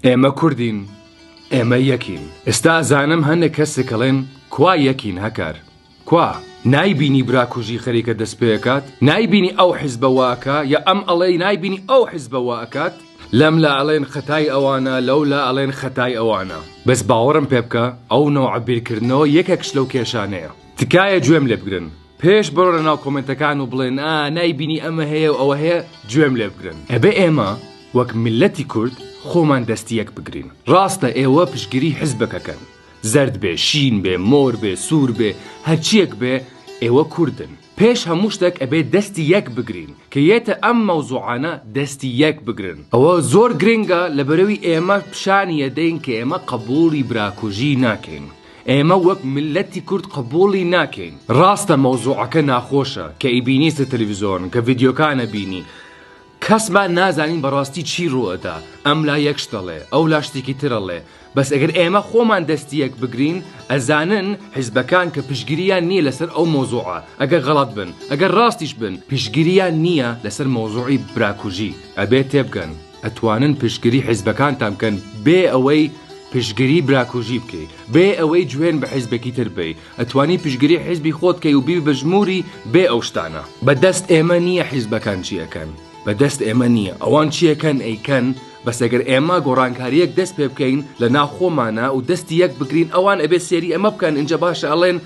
ئێمە کوردین ئێمە یەکین. ئێستا ئەزانم هەنێک کەسێک ئەڵێن کوا یەکین هەکار کوا؟ نایبینی براکوژی خەریکە دەست پێکات؟ نایبینی ئەو حیزبە وا ئەکا یا ئەم ئەڵێی نایبینی ئەو حیزبە وا ئەکات؟ لەم لا ئەڵێن خەتای ئەوانە لەو لا ئەڵێن خەتای ئەوانە. بەس باوەڕم پێ بکە ئەو نەوعە بیرکردنەوە یەکێکش لەو کێشانەیە. تکایە گوێم لێ بگرن پێش بڕۆنە ناو کۆمێنتەکان و بڵێن ئا نایبینی ئەمە هەیە و ئەوە هەیە گوێم لێ بگرن ئەبێ ئێمە وەک میللەتی کورد خۆمان دەستی یەک بگرین ڕاستە ئێوە پشتگیری حزبەکەکەن زەرد بێ شین بێ مۆر بێ سوور بێ هەرچیەک بێ ئێوە کوردن پێش هەموو شتێک ئەبێ دەستی یەک بگرین کە یەتە ئەم مەوزوعانە دەستی یەک بگرن ئەوە زۆر گرنگە لەبەرەوی ئێمە پیشانی ئەدەین کە ئێمە قبوڵی براکوژی ناکەین ئێمە وەک میللەتی کورد قبوڵی ناکەین. ڕاستە مەوزوعەکە ناخۆشە کە ئیبینی سەر تەلەفزیۆن کە ڤیدیۆکان ئەبینی کەسمان نازانین بەڕاستی چی ڕوئەدا ئەم لا یەک شت ئەڵێ ئەو لا شتێکی تر ئەڵێ بەس ئەگەر ئێمە خۆمان دەستی یەک بگرین ئەزانن حیزبەکان کە پشتگیریان نیە لەسەر ئەو مەوزوعە ئەگەر غەڵەت بن ئەگەر ڕاستیش بن پشتگیریان نیە لەسەر مەوزوعی براکوژی ئەبێ تێبگەن ئەتوانن پشتگیری حیزبەکانتان بکەن بێ ئەوەی پشتگیری براکوژی بکەی بێ ئەوەی جوێن بە حیزبێکی تر بەی ئەتوانی پشتگیری حیزبی خۆت کەی و بیبی بە ژموری بێ ئەو شتانە. بە دەست ئێمە نییە حیزبەکان چی ئەکەن بە دەست ئێمە نییە ئەوان چی ئەکەن ئەیکەن بەس ئەگەر ئێمە گۆڕانکاریەک دەست پێ بکەین لە ناو خۆمانا و دەستی یەک بگرین ئەوان ئەبێ سێری ئەمە بکەن ئینجا باشە ئەڵێن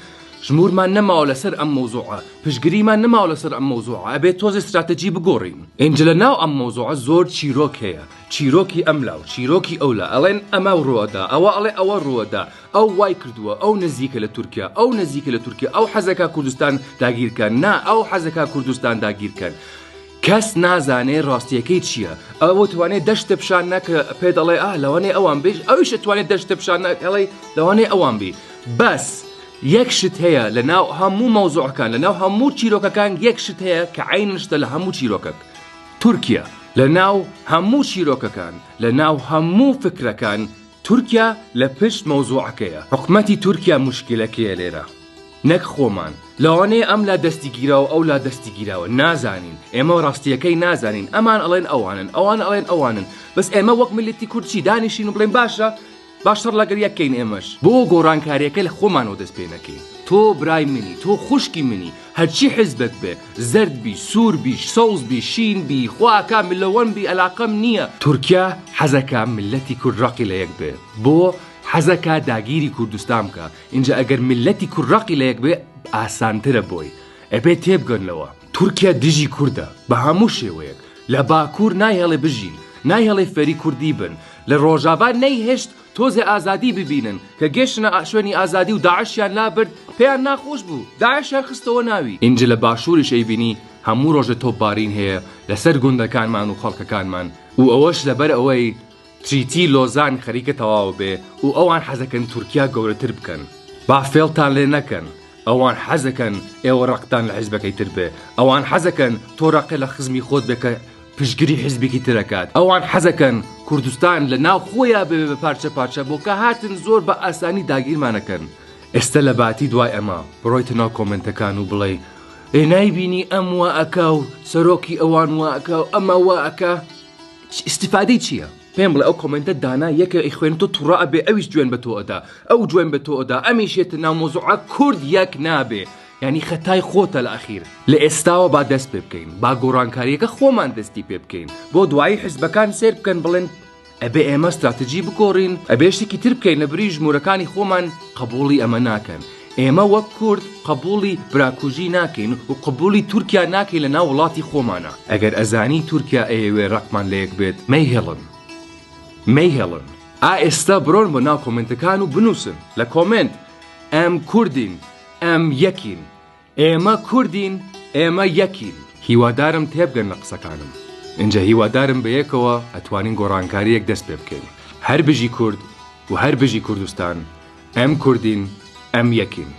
ژمورمان نەماوە لەسەر ئەم مەوزوعە پشتگریمان نەماوە لەسەر ئەم مەوزوعە ئەبێ تۆزێ ستراتەجی بگۆڕین. ئینجا لە ناو ئەم مەوزوعە زۆر چیرۆک هەیە چیرۆکی ئەم لا و چیرۆکی ئەو لا ئەڵێن ئەمە ڕوئەدا ئەوە ئەڵێ ئەوە ڕوئەدا ئەو وای کردووە ئەو نزیکە لە تورکیا ئەو نزیکە لە تورکیا ئەو حەزەکا کوردستان داگیرکەن نا ئەو حەزەکا کوردستان داگیرکەن کەس نازانێ ڕاستیەکەی چییە ئەوە توانێت دەشتە پیشان نەکە پێ دەڵێ ئا لەوانەیە ئەوان بێژ ئەویش توانێت دەشتە پیشان نەکەڵی لەوانەیە ئەوان بی بەس یەک شت هەیە لە ناو هەموو مەوزوعەکان لە ناو هەموو چیرۆکەکان یەک شت هەیە کە عینن شتە لە هەموو چیرۆکەک تورکیا لە ناو هەموو چیرۆکەکان لە ناو هەموو فکرەکان تورکیا لە پشت مەوزوعەکەیە حکومەتی تورکیا موشکیلەکەیە لێرە نەک خۆمان لەوانەیە ئەم لا دەستی گیراوە ئەو لا دەستی گیراوە نازانین ئێمە ڕاستیەکەی نازانین ئەمان ئەڵێن ئەوانن ئەوان ئەڵێن ئەوانن بەس ئێمە وەک میللەتی کورد چی دانیشین و بڵێن باشە با شەڕ لەگەڵ یەک کەین ئێمەش بۆ گۆڕانکاریەکە لە خۆمانەوە دەست پێ نەکەین تۆ برای منی تۆ خوشکی منی هەرچی حزبەک بێ زەرد بی سوور بی سەوز بی شین بی خواکا ملەوەن بی ئەلاقەم نییە. تورکیا حەزەکا میللەتی کورد ڕقی لە یەک بێ بۆ حەزەکا داگیری کوردستان بکا ئینجا ئەگەر میللەتی کورد ڕقی لە یەک بێ ئاسانترە بۆی ئەبێ تێبگەن لەوە تورکیا دژی کوردە بە هەموو شێوەیەک لە باکوور نایهێڵێ بژین نایهێڵێ فێری کوردی بن لە ڕۆژاڤا نەیهێشت تۆزێ ئازادی ببینن کە گەشتنە شوێنی ئازادی و داعشیان لابرد پێیان ناخۆش بوو داعشیان خستەوە ناوی. ئینجا لە باشووریش ئەیبینی هەموو ڕۆژێ تۆپبارین هەیە لەسەر گوندەکانمان و خەڵکەکانمان و ئەوەش لەبەر ئەوەی treaty لۆزان خەریکە تەواو بێ و ئەوان حەزەکەن تورکیا گەورەتر بکەن با فێڵتان لێ نەکەن ئەوان حەزەکەن ئێوە ڕقتان لە حیزبەکەی تر بێ ئەوان حەزەکەن تۆ ڕقێ لە خزمی خۆت بێ کە پشتگیری حیزبێکی تر ئەکات ئەوان حەزەکەن کوردستان لە ناو خۆیا ببێ بە پارچە پارچە بۆ کە هاتن زۆر بە ئاسانی داگیرمانەکەن ئێستا لە باتی دوای ئەمە بڕۆیتە ناو کۆمێنتەکان و بڵێی ئێ نایبینی ئەم وا ئەکا و سەرۆکی ئەوان وا ئەکا و ئەمە وا ئەکا ئیستیفادەی چییە؟ پێم بڵێ ئەو کۆمێنتە دانا یەکێ ئەیخوێنێ تۆ توڕە ئەبێ ئەویش جوێن بە تۆ ئەدا ئەو جوێن بە تۆ ئەدا ئەمیش یەتە ناو مەوزوعە کورد یەک نابێ یانی خەتای خۆتە لە ئەخیر. لە ئێستاوە با دەست پێ بکەین با گۆڕانکاریەکە خۆمان دەستی پێ بکەین بۆ دوایی حزبەکان سێر بکەن بڵێن ئەبێ ئێمە ستراتیجی بگۆڕین ئەبێ شتێکی تر بکەین لە بری ژمورەکانی خۆمان قبوڵی ئەمە ناکەن ئێمە وەک کورد قبوڵی براکوژی ناکەین و قبوڵی تورکیا ناکەین لە ناو وڵاتی خۆمانا. ئەگەر ئەزانی تورکیا ئەیەوێ ڕقمان لەیەک بێت مەیهێڵن مەیهێڵن. ئا ئێستا برۆن بۆ ناو کۆمێنتەکان و بنوسن لە کۆمێنت ئەم کوردین ئەم یەکین ئێمە کوردین ئێمە یەکین. هیوادارم تێبگەن لە قسەکانم ئینجا هیوادارم بەیەکەوە ئەتوانین گۆڕانکاریەک دەست پێ بکەین هەر بژی کورد و هەر بژی کوردستان ئەم کوردین ئەم یەکین.